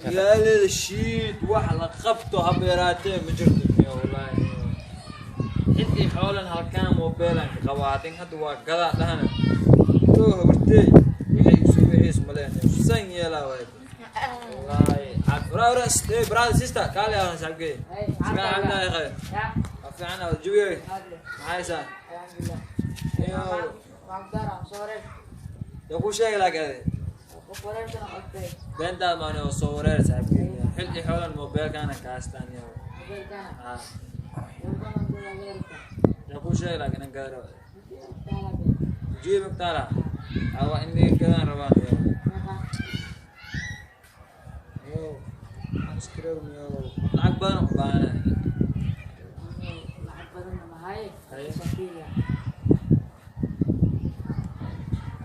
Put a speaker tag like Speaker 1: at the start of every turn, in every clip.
Speaker 1: Magaalada shiid wax la qabto haba yaraatee ma jirto miya wallaahi. Xilkii xoolan halkaan moobeelan ka qabaa hadin hadda waa gadaa dhahana. Oo habartey wixii igu soo wixiis maleen san yeelaa waay. Wallaahi ura ura eh brother sister kaali aan saaxiibkey. Sigaa camdaa ya khayr. Waa fiican oo jawiga maxaa haysaa? Iyo yaa kuu sheegi laakiin adi. Beentaad maani oo soo wareer saaxiibkey. Xilkii xoolan moobeelkaana ka haystaan iyo. Ah. Yaa kuu sheegi laakiin aan gaaro. Jawiga magtaala. Waa in laga gadaan rabaan iyo. Yo, waxaan iska rabnay lacag badan u baahanahay. Haye.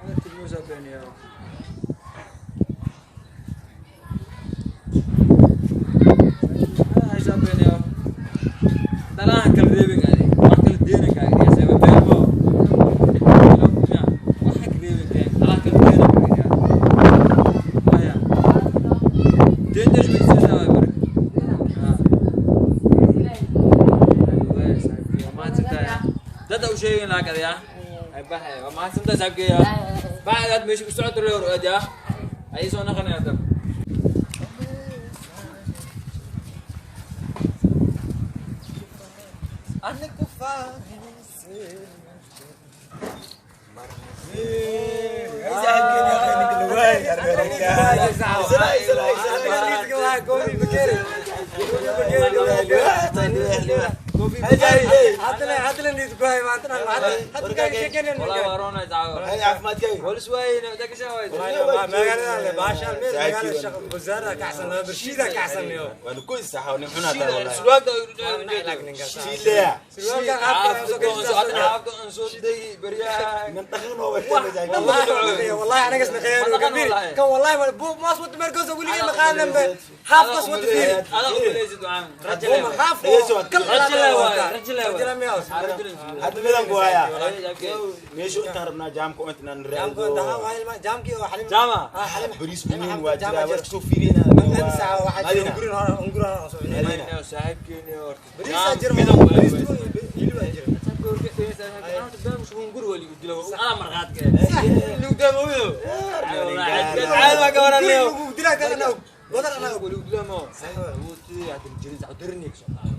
Speaker 1: Agartid Musa beeniyo. Maxaa haysaa beeniyo? Dalahan kala reebin adi. Wax kala deena kaaga dhigaa sabab beelmo. Wax kala reebin kaaga. Dalahan kala deena kaaga dhigaa. Maya. Deenta isma waay marka. Ah. Aywa, saaxiibkey. Waa mahadsantahay. Dad u sheegin lacag adi ah. Ay baxay. Waa mahadsantahay saaxiibkey. Baxay aad meesha ku socoto leer aad ah. Ay soo naqanaya dab. والله ورونا تعاون. ولس وين بدك شو
Speaker 2: والله انا قسم خير وكبير كان والله ما صوت مركز اقول لي مقالنا حاف صوت فيه حاف كل
Speaker 3: Hadda midaan ku hayaa meeshu intaan rabnaa jaamka oo intaan raado
Speaker 2: jaamkii oo xalim
Speaker 1: Jaama.
Speaker 3: Bariis unuun waa jiraa waa kasoo fiirina.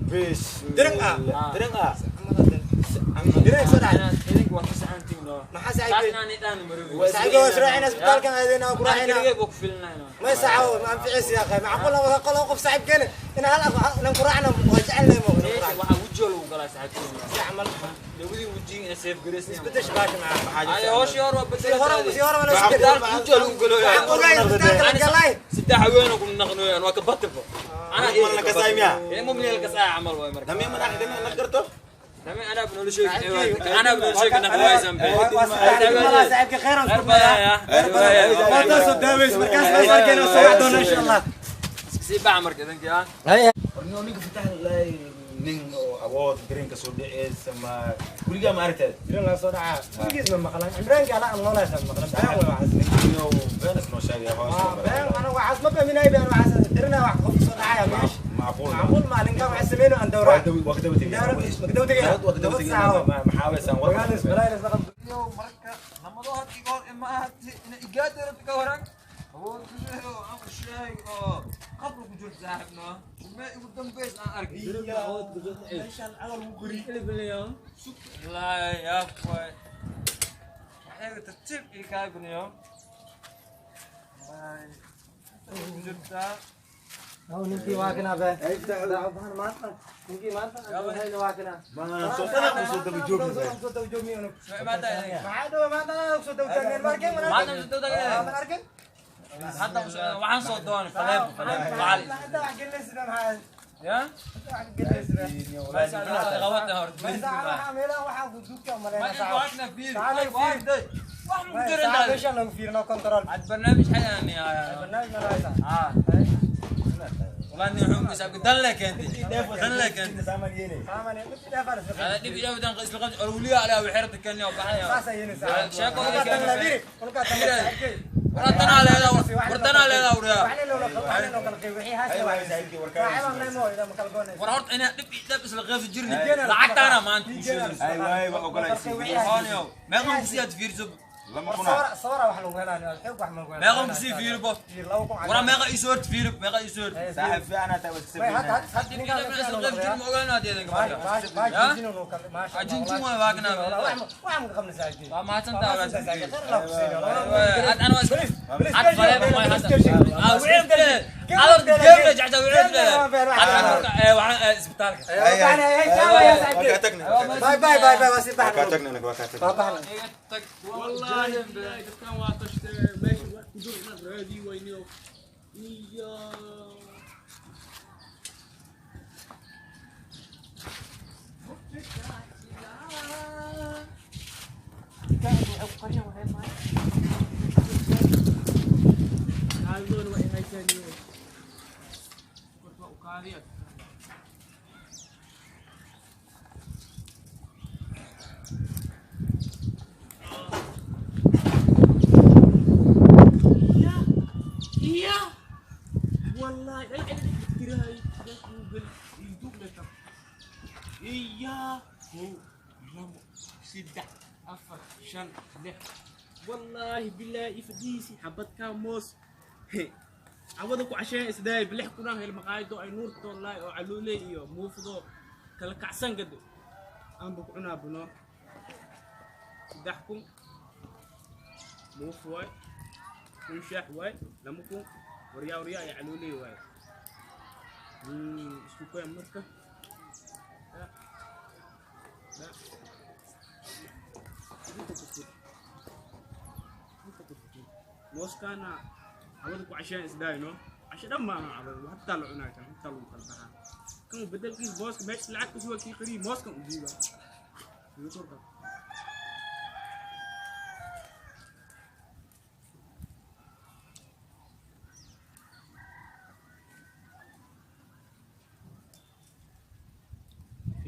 Speaker 3: Bes
Speaker 2: Dirang ah.
Speaker 3: Dirang ah.
Speaker 2: ما يسعوا ما انفعس يا اخي معقول قول وقف صاحب كان انا هلا نقرعنا وجعلنا بدش باش معاه
Speaker 1: saddex haween ku naqnooyaan waa ka batifo.
Speaker 3: Ma la kasaay miya?
Speaker 1: Ee mumni la kasaay camal waay marka.
Speaker 3: Damiin ma dhaxda ma garto.
Speaker 1: Dami anaa bnu sheeg anaa bnu sheeg naqwaysan be.
Speaker 2: صاحبك خير
Speaker 1: غير badaya.
Speaker 2: ما تصدق داويس مركز ما كان سوعدونا ان شاء الله
Speaker 1: Sii bax marka idinka ah.
Speaker 3: Warniyo ninka fatax lay nin oo awood dareenka soo dhicis ama guriga ma aragtay.
Speaker 2: جرين لا صدع كيس ما مقلن عمران قال انا والله ما مقلن بان ولا
Speaker 3: Ninyo beenas noo sheegay hoos.
Speaker 2: بان انا وعز ما بمن اي بان وعز درنا وع قف صدع يا ماشي
Speaker 3: Macquul.
Speaker 2: معقول ما نكا وع سمينو ان دورة
Speaker 3: Waa ka daba tegay.
Speaker 2: ma ka daba tegay?
Speaker 3: Waa ka daba tegay. Maxaa weysaan war.
Speaker 2: بلايس بلايس لقد
Speaker 1: Marka lamado had iga hor ima ahati ina igaadara ka waran. Awood ku sheego aan ku sheeg oo qabri ku jirto saaxiibno. Ma igu dambeys aan arkay.
Speaker 3: Meeshaan camal wuu guri.
Speaker 1: Wallaahi yaa kuway. Waxay tartiib ii kaa guniyo. Wallaahi. Ku jirtaa.
Speaker 2: ninkii waa kana be ninkii maanta waa kana
Speaker 3: Ma soo sana ku soo daba joogin.
Speaker 2: soo daba joogin
Speaker 1: Ma tahay.
Speaker 2: maxaa dhow maanta soo daba taagneen markeen
Speaker 1: Maanta soo daba taagneen.
Speaker 2: ma arkin
Speaker 1: Hadda waxaan soo doonay faleebo faleebo macali.
Speaker 2: hadda wax gelinaysid maxaa
Speaker 1: Ya?
Speaker 2: wax gelinaysid
Speaker 1: Bas ana qabatay horta.
Speaker 2: meelaha waxaa ku duugta
Speaker 1: Ma
Speaker 2: umaleynaa
Speaker 1: waxna fiir. Wax mu jirin.
Speaker 2: meeshaan lagu fiirino control
Speaker 1: عاد برنامج حلو يا
Speaker 2: barnaamij ma haysaa
Speaker 1: اه والله اني حوم حسابك دلك انت دلك انت
Speaker 3: سامان يلي
Speaker 2: سامان انت دافع
Speaker 1: هذا دب يا بدن قيس القمج اولياء على وحيرتك كان يا بحنا شاكو ورحت انا دب دب اسل غيف جيرني لعقت انا ما انت
Speaker 3: ايوه ايوه
Speaker 1: ما قوم سياد فيرزب
Speaker 3: لما كنا
Speaker 2: صورة wax lagu helayo xog wax ma lagu
Speaker 1: ما قوم سي فيربو ورا ما قا يسورت فيرب ما قا يسورت
Speaker 3: صاحب في انا تبى تسبي
Speaker 2: باي باي باي باي
Speaker 4: والله كان واطشت ماشي ودور هذه وينيو يا والله إياه هو لم سدة أفر شن له والله بالله يفديسي حبت كاموس عوضك عشان إسداي بلح كنا هي المقاعد أي نور والله أو علولي إيو موفضو كلا كعسان قد أم بقعنا بنو سدحكم موف واي كل شاح واي لمكم وريا وريا يا علولي واي اسكو كوي مركه لا لا موسكانا عوضك عشان اسداينو عشان ما عوض حتى العناية حتى لو قلبها كان بدل كيس بوسك باش العكس هو كي قريب موسكا وجيبها يوتورك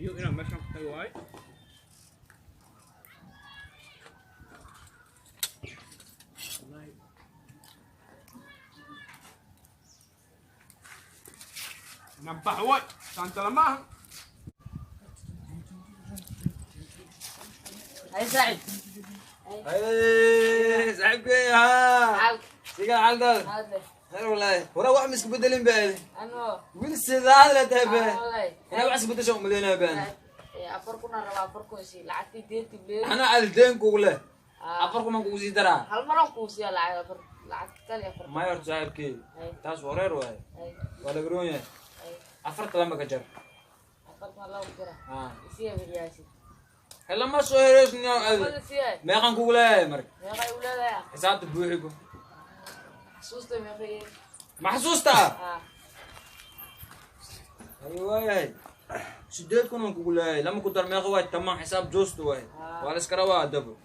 Speaker 4: يو إنا ماشان كتاواي والله نبحوي سانتا لما
Speaker 5: هاي سعيد
Speaker 1: هاي سعيد ها سيقال عالدال خير والله ورا واحد مسك بدلين بالي
Speaker 5: أنا
Speaker 1: وين السيدة لا تهبه أنا بعس بدي شو ملينا بان
Speaker 5: أفركنا ربع أفركم شيء لعتي ديتي بير
Speaker 1: أنا على الدين كوله أفركم من كوزي ترى
Speaker 5: هل مرة كوزي لا أفر لعتي تالي أفر
Speaker 1: ما يرد صاحب كي تاس ورير واي ولا قرونية أفرت لما كجر
Speaker 5: أفرت الله وكرة إسيه برياسي
Speaker 1: هلا ما سويرش نيا ما كان كوله مرك
Speaker 5: ما كان كوله لا
Speaker 1: حساب تبوحكم
Speaker 5: محسوس ده يا
Speaker 1: محسوس تا ايوه يا سديت كنا نقول لما كنت ما هو تمام حساب جوست واي ولا سكروا دب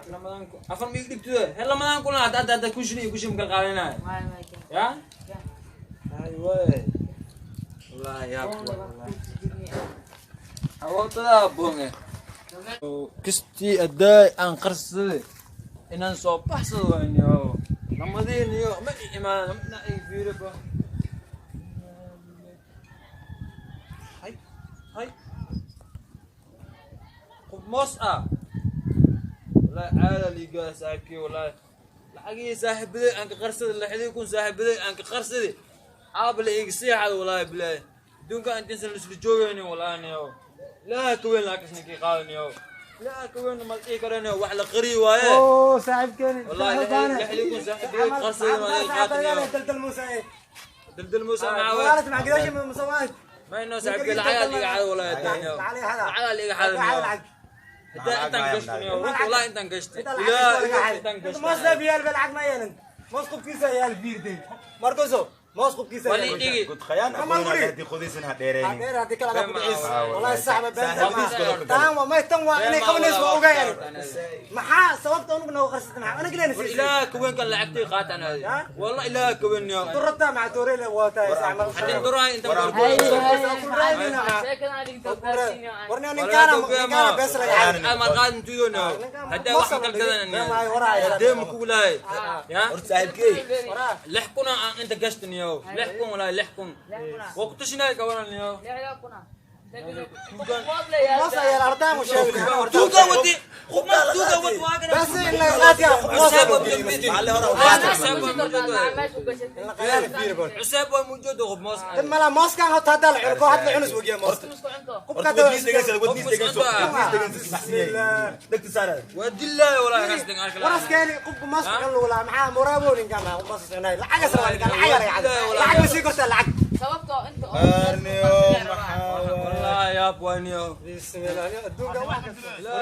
Speaker 1: لما افر ميك دكتور هلا ما نقول هذا هذا كل شيء مقال علينا يا ايوه والله يا والله عوضت بونغ كستي اداي ان قرصلي ان نصبح صوانيو لما دين يو ما إيمان ما إيفيربا هاي هاي قب مصأ والله عالة اللي قال ساكي والله الحقيقة صاحب بدي أنك قرصد اللي حد يكون صاحب بدي أنك قرصد عابل إيجسي على والله بلا دون كان تنسى نسلجويني والله نيو لا كوين لكن قالني يو لا كوين ما تيكرني وحلا قري وايه
Speaker 2: اوه صاحب كان
Speaker 1: والله يحليكم صاحب قرصد ما
Speaker 2: دلدل موسى ايه
Speaker 1: دلدل موسى مع
Speaker 2: مع قداش من مسوات
Speaker 1: ما انه صاحب العيال اللي قاعد والله الدنيا العيال اللي قاعد انت انقشتني والله انت انقشت لا انت انقشت
Speaker 2: ما سبيال بالعق ما يلن مسقط كيسه يا البير دي مركزو Moos qubkiisa.
Speaker 1: Wali dhigi.
Speaker 3: God khayaan
Speaker 2: Ama
Speaker 3: aqoon
Speaker 2: guri.
Speaker 3: haddii qodaysan ha dheereynin.
Speaker 2: Dheer haddii kale adaa ku dhiciis.
Speaker 3: Ah,
Speaker 2: Wallahi saxba been.
Speaker 3: Saaxiibadiis kale ku
Speaker 2: Tan waa may, tan waa inay
Speaker 1: Been
Speaker 2: qabanayso, waa
Speaker 1: ma
Speaker 2: ogaay.
Speaker 1: walaal.
Speaker 2: Aniga maxaa sababta anugu nooga qarsatay? Maxaa aniga leena siisay?
Speaker 1: Ilaa kuweenkan lacagtii qaatan
Speaker 2: Ya?
Speaker 1: والله ilaa kuween yo.
Speaker 2: Durata maca toorele wataa isticmaal.
Speaker 1: Haddii duraha inta
Speaker 2: Warna ninkaana, ninkaana bees laga caabi.
Speaker 1: ما قاد tuyo hadda wax kal gadan hadee ma kugu lahay ya.
Speaker 3: Horta saaxiibkey,
Speaker 1: 6,000 aan inta gashtan yo, 6,000 walaa, 6,000 waqtishinay kawaran yo.
Speaker 2: Moos ayaa ardaa mu sheegay.
Speaker 1: Tuuga wadi khubma, tuuga wadi waagana.
Speaker 2: Bas in la qaatiya moos.
Speaker 1: حساب وموجود.
Speaker 3: Maxaa hore u
Speaker 1: حساب وموجود.
Speaker 2: In la qayaal fiir bal.
Speaker 1: حساب وموجود خب موس.
Speaker 2: Mala mooskan hota hadda la cuno, koo hadda cunus wegiya moos. Qubka
Speaker 3: Horta wadniis dhegeysa, wadniis dhegeyso, wadniis dhegeyso,
Speaker 2: Bismillah.
Speaker 3: dhegta saara.
Speaker 1: wadillah walaa kasdan arka.
Speaker 2: Waraskeeni qubka moos cun lagu lahaa, maxaa muraabo ninka ma moos cunay? Lacag asra ninka, lacag lacag lacag ma sii kortaa lacag.
Speaker 3: Arniyo, maxaa
Speaker 1: والله يا بوانيو.
Speaker 2: Bismillah, adduunka wax kasta.
Speaker 1: لا.